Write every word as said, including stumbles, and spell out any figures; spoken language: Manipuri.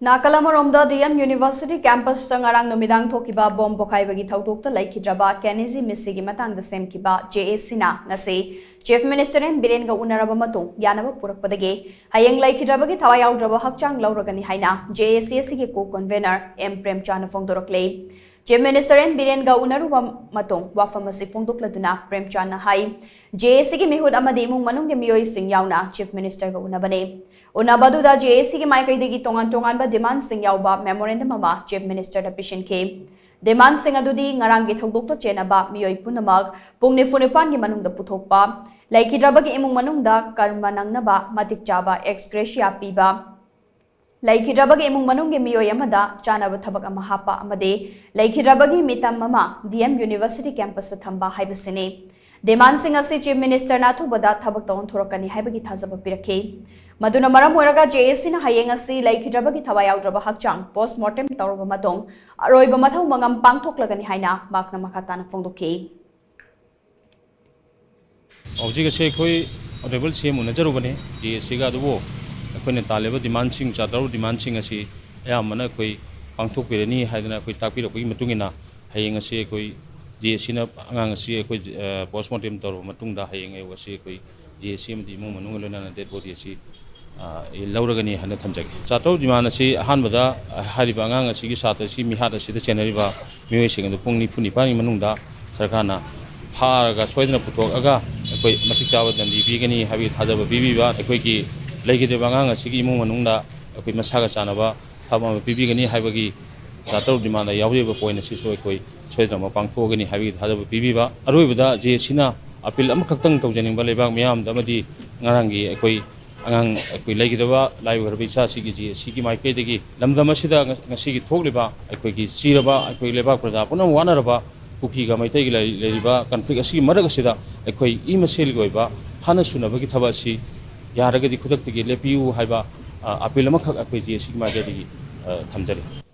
ꯅꯥꯀꯜ ꯑꯃꯔꯣꯝꯗ, ꯗꯤ ꯑꯦꯝ ꯌꯨꯅꯤꯚꯔꯁꯤꯇꯤ ꯀꯦꯝꯄꯁꯇ ꯉꯔꯥꯡ ꯅꯨꯃꯤꯗꯥꯡ ꯊꯣꯛꯈꯤꯕ ꯕꯣꯝ ꯄꯣꯈꯥꯏꯕꯒꯤ ꯊꯧꯗꯣꯛꯇ ꯂꯩꯈꯤꯗ꯭ꯔꯕ ꯀꯦꯅꯦꯖꯤ ꯃꯤꯁꯤꯒꯤ ꯃꯇꯥꯡꯗ ꯁꯦꯝꯈꯤꯕ ꯖꯦ ꯑꯦ ꯁꯤꯅ ꯉꯁꯤ ꯆꯤꯐ ꯃꯤꯅꯤꯁꯇꯔ ꯑꯦꯟ ꯕꯤꯔꯦꯟꯒ ꯎꯅꯔꯕ ꯃꯇꯨꯡ ꯌꯥꯅꯕ ꯄꯨꯔꯛꯄꯗꯒꯤ ꯍꯌꯦꯡ ꯂꯩꯈꯤꯗ꯭ꯔꯕꯒꯤ ꯊꯋꯥꯏ ꯌꯥꯎꯗ꯭ꯔꯕ ꯍꯛꯆꯥꯡ ꯂꯧꯔꯒꯅꯤ ꯍꯥꯏꯅ ꯖꯦ ꯑꯦ ꯁꯤ ꯑꯁꯤꯒꯤ ꯀꯣ ꯀꯟꯚꯦꯅꯔ ꯑꯦꯝ ꯄ꯭ꯔꯦꯝꯆꯥꯟꯅ ꯐꯣꯡꯗꯣꯔꯛꯂꯦ꯫ ꯆꯤꯐ ꯃꯤꯅꯤꯁꯇꯔ ꯑꯦꯟ ꯕꯤꯔꯦꯟꯒ ꯎꯅꯔꯨꯕ ꯃꯇꯨꯡ ꯋꯥꯐꯝ ꯑꯁꯤ ꯐꯣꯡꯗꯣꯛꯂꯗꯨꯅ ꯄ꯭ꯔꯦꯝꯆꯥꯟꯅ ꯍꯥꯏ, ꯖꯦ ꯑꯦ ꯁꯤꯒꯤ ꯃꯤꯍꯨꯠ ꯑꯃꯗꯤ ꯏꯃꯨꯡ ꯃꯅꯨꯡꯒꯤ ꯃꯤꯑꯣꯏꯁꯤꯡ ꯌꯥꯎꯅ ꯆꯤꯐ ꯃꯤꯅꯤꯁꯇꯔꯒ ꯎꯅꯕꯅꯤ꯫ ꯎꯅꯕ ꯑꯗꯨꯗ ꯖꯦ ꯑꯦ ꯁꯤꯒꯤ ꯃꯥꯏꯀꯩꯗꯒꯤ ꯇꯣꯉꯥꯟ ꯇꯣꯉꯥꯟꯕ ꯗꯤꯃꯥꯟꯁꯤꯡ ꯌꯥꯎꯕ ꯃꯦꯃꯣꯔꯦꯟꯗꯝ ꯑꯃ ꯆꯤꯐ ꯃꯤꯅꯤꯁꯇꯔꯗ ꯄꯤꯁꯤꯟꯈꯤ꯫ ꯗꯤꯃꯥꯟꯁꯤꯡ ꯑꯗꯨꯗꯤ ꯉꯔꯥꯡꯒꯤ ꯊꯧꯗꯣꯛꯇ ꯆꯦꯟꯅꯕ ꯃꯤꯑꯣꯏ ꯄꯨꯝꯅꯃꯛ ꯄꯨꯡ ꯅꯤꯐꯨ ꯅꯤꯄꯥꯟꯒꯤ ꯃꯅꯨꯡꯗ ꯄꯨꯊꯣꯛꯄ, ꯂꯩꯈꯤꯗ꯭ꯔꯕꯒꯤ ꯏꯃꯨꯡ ꯃꯅꯨꯡꯗ ꯀꯔꯃ ꯅꯪꯅꯕ ꯃꯇꯤꯛ ꯆꯥꯕ ꯑꯦꯛꯁ ꯒ꯭ꯔꯦꯁꯤꯌꯥ ꯄꯤꯕ, ꯂꯩꯈꯤꯗ꯭ꯔꯕꯒꯤ ꯏꯃꯨꯡ ꯃꯅꯨꯡꯒꯤ ꯃꯤꯑꯣꯏ ꯑꯃꯗ ꯆꯥꯅꯕ ꯊꯕꯛ ꯑꯃ ꯍꯥꯞꯄ ꯑꯃꯗꯤ ꯂꯩꯈꯤꯗ꯭ꯔꯕꯒꯤ ꯃꯤꯇꯝ ꯑꯃ ꯗꯤ ꯑꯦꯝ ꯌꯨꯅꯤꯚꯔꯁꯤꯇꯤ ꯀꯦꯝꯄꯁꯇ ꯊꯝꯕ ꯍꯥꯏꯕꯁꯤꯅꯤ꯫ ꯗꯤꯃꯥꯟꯁꯤꯡ ꯑꯁꯤ ꯆꯤꯐ ꯃꯤꯅꯤꯁꯇꯔꯅ ꯑꯊꯨꯕꯗ ꯊꯕꯛꯇ ꯑꯣꯟꯊꯣꯔꯛꯀꯅꯤ ꯍꯥꯏꯕꯒꯤ ꯊꯥꯖꯕ ꯄꯤꯔꯛꯈꯤ꯫ ꯃꯗꯨꯅ ꯃꯔꯝ ꯑꯣꯏꯔꯒ ꯖꯦ ꯑꯦ ꯁꯤꯅ ꯍꯌꯦꯡ ꯑꯁꯤ ꯂꯩꯈꯤꯗ꯭ꯔꯕꯒꯤ ꯊꯋꯥꯏ ꯌꯥꯎꯗ꯭ꯔꯕ ꯍꯛꯆꯥꯡ ꯄꯣꯁꯃꯣꯔꯇꯦꯝ ꯇꯧꯔꯕ ꯃꯇꯨꯡ ꯑꯔꯣꯏꯕ ꯃꯊꯧ ꯃꯉꯝ ꯄꯥꯡꯊꯣꯛꯂꯒꯅꯤ ꯍꯥꯏꯅ ꯃꯍꯥꯛꯅ ꯃꯈꯥ ꯇꯥꯅ ꯐꯣꯡꯗꯣꯛꯈꯤ꯫ ꯍꯧꯖꯤꯛ ꯑꯁꯤ ꯑꯩꯈꯣꯏ ꯑꯣꯅꯔꯦꯕꯜ ꯁꯤ ꯑꯦꯝ ꯎꯅꯖꯔꯨꯕꯅꯤ ꯖꯦ ꯑꯦ ꯁꯤꯒ, ꯑꯗꯨꯕꯨ ꯑꯩꯈꯣꯏꯅ ꯇꯥꯜꯂꯤꯕ ꯗꯤꯃꯥꯟꯁꯤꯡ, ꯆꯥꯇ꯭ꯔꯨꯛ ꯗꯤꯃꯥꯟꯁꯤꯡ ꯑꯁꯤ ꯑꯌꯥꯝꯕꯅ ꯑꯩꯈꯣꯏ ꯄꯥꯡꯊꯣꯛꯄꯤꯔꯅꯤ ꯍꯥꯏꯗꯅ ꯑꯩꯈꯣꯏ ꯇꯥꯛꯄꯤꯔꯛꯄꯒꯤ ꯃꯇꯨꯡ ꯏꯟꯅ ꯍꯌꯦꯡ ꯑꯁꯤ ꯑꯩꯈꯣꯏ ꯖꯦ ꯑꯦ ꯁꯤꯅ ꯑꯉꯥꯡ ꯑꯁꯤ ꯑꯩꯈꯣꯏ, ꯑ, ꯄꯣꯁꯃꯣꯔꯇꯦꯝ ꯇꯧꯔꯕ ꯃꯇꯨꯡꯗ ꯍꯌꯦꯡ ꯑꯌꯨꯛ ꯑꯁꯤ ꯑꯩꯈꯣꯏ ꯖꯦ ꯑꯦ ꯁꯤ ꯑꯃꯗꯤ ꯏꯃꯨꯡ ꯃꯅꯨꯡꯒ ꯂꯣꯏꯅꯅ ꯗꯦꯗ ꯕꯣꯗꯤ ꯑꯁꯤ, ꯑ, ꯂꯧꯔꯒꯅꯤ ꯍꯥꯏꯅ ꯊꯝꯖꯒꯦ꯫ ꯆꯥꯇ꯭ꯔꯨꯛ ꯗꯤꯃꯥꯟ ꯑꯁꯤ ꯑꯍꯥꯟꯕꯗ, ꯑ, ꯍꯥꯏꯔꯤꯕ ꯑꯉꯥꯡ ꯑꯁꯤꯒꯤ ꯁꯥꯇ꯭ꯔ ꯑꯁꯤ ꯃꯤꯍꯥꯠ ꯑꯁꯤꯗ ꯆꯦꯟꯅꯔꯤꯕ ꯃꯤꯑꯣꯏꯁꯤꯡ ꯑꯗꯨ ꯄꯨꯡ ꯅꯤꯐꯨ ꯅꯤꯄꯥꯟꯒꯤ ꯃꯅꯨꯡꯗ ꯁꯔꯀꯥꯔꯅ ꯐꯥꯔꯒ ꯁꯣꯏꯗꯅ ꯄꯨꯊꯣꯛꯑꯒ ꯑꯩꯈꯣꯏ ꯃꯇꯤꯛ ꯆꯥꯕ ꯗꯟꯗꯤ ꯄꯤꯒꯅꯤ ꯍꯥꯏꯕꯒꯤ ꯊꯥꯖꯕ ꯄꯤꯕꯤꯕ, ꯑꯩꯈꯣꯏꯒꯤ ꯂꯩꯈꯤꯗ꯭ꯔꯤꯕ ꯑꯉꯥꯡ ꯑꯁꯤꯒꯤ ꯏꯃꯨꯡ ꯃꯅꯨꯡꯗ ꯑꯩꯈꯣꯏ ꯃꯁꯥꯒ ꯆꯥꯟꯅꯕ ꯊꯕꯛ ꯑꯃ ꯄꯤꯕꯤꯒꯅꯤ ꯍꯥꯏꯕꯒꯤ ꯆꯥꯇ꯭ꯔꯨꯛ ꯗꯤꯃꯥꯟꯗ ꯌꯥꯎꯔꯤꯕ ꯄꯣꯏꯟ ꯑꯁꯤꯁꯨ ꯑꯩꯈꯣꯏ ꯁꯣꯏꯗꯅꯃꯛ ꯄꯥꯡꯊꯣꯛꯑꯒꯅꯤ ꯍꯥꯏꯕꯒꯤ ꯊꯥꯖꯕ ꯄꯤꯕꯤꯕ꯫ ꯑꯔꯣꯏꯕꯗ ꯖꯦ ꯑꯦ ꯁꯤꯅ ꯑꯄꯤꯜ ꯑꯃꯈꯛꯇꯪ ꯇꯧꯖꯅꯤꯡꯕ ꯂꯩꯕꯥꯛ ꯃꯤꯌꯥꯝꯗ ꯑꯃꯗꯤ ꯉꯔꯥꯡꯒꯤ ꯑꯩꯈꯣꯏ ꯑꯉꯥꯡ, ꯑꯩꯈꯣꯏ ꯂꯩꯈꯤꯗꯕ ꯂꯥꯏ ꯑꯣꯏꯈ꯭ꯔꯕ ꯏꯆꯥꯁꯤꯒꯤ ꯖꯦ ꯑꯦ ꯁꯤꯒꯤ ꯃꯥꯏꯀꯩꯗꯒꯤ ꯂꯝꯗꯝ ꯑꯁꯤꯗ ꯉ-, ꯉꯁꯤꯒꯤ ꯊꯣꯛꯂꯤꯕ ꯑꯩꯈꯣꯏꯒꯤ ꯆꯤꯔꯕ ꯑꯩꯈꯣꯏ ꯂꯩꯕꯥꯛ ꯄ꯭ꯔꯖꯥ ꯄꯨꯝꯅꯃꯛ ꯋꯥꯅꯔꯕ ꯀꯨꯀꯤꯒ ꯃꯩꯇꯩꯒꯤ ꯂꯩ-, ꯂꯩꯔꯤꯕ ꯀꯟꯐ꯭ꯂꯤꯛ ꯑꯁꯤꯒꯤ ꯃꯔꯛ ꯑꯁꯤꯗ ꯑꯩꯈꯣꯏ ꯏ ꯃꯁꯦꯜꯒꯤ ꯑꯣꯏꯕ ꯍꯥꯠꯅ ꯁꯨꯅꯕꯒꯤ ꯊꯕꯛ ꯑꯁꯤ ꯌꯥꯔꯒꯗꯤ ꯈꯨꯗꯛꯇꯒꯤ ꯂꯦꯞꯄꯤꯌꯨ ꯍꯥꯏꯕ, ꯑ, ꯑꯄꯤꯜ ꯑꯃꯈꯛ ꯑꯩꯈꯣꯏ ꯖꯦ ꯑꯦ ꯁꯤꯒꯤ ꯃꯥꯏꯀꯩꯗꯒꯤ, ꯑ, ꯊꯝꯖꯔꯤ꯫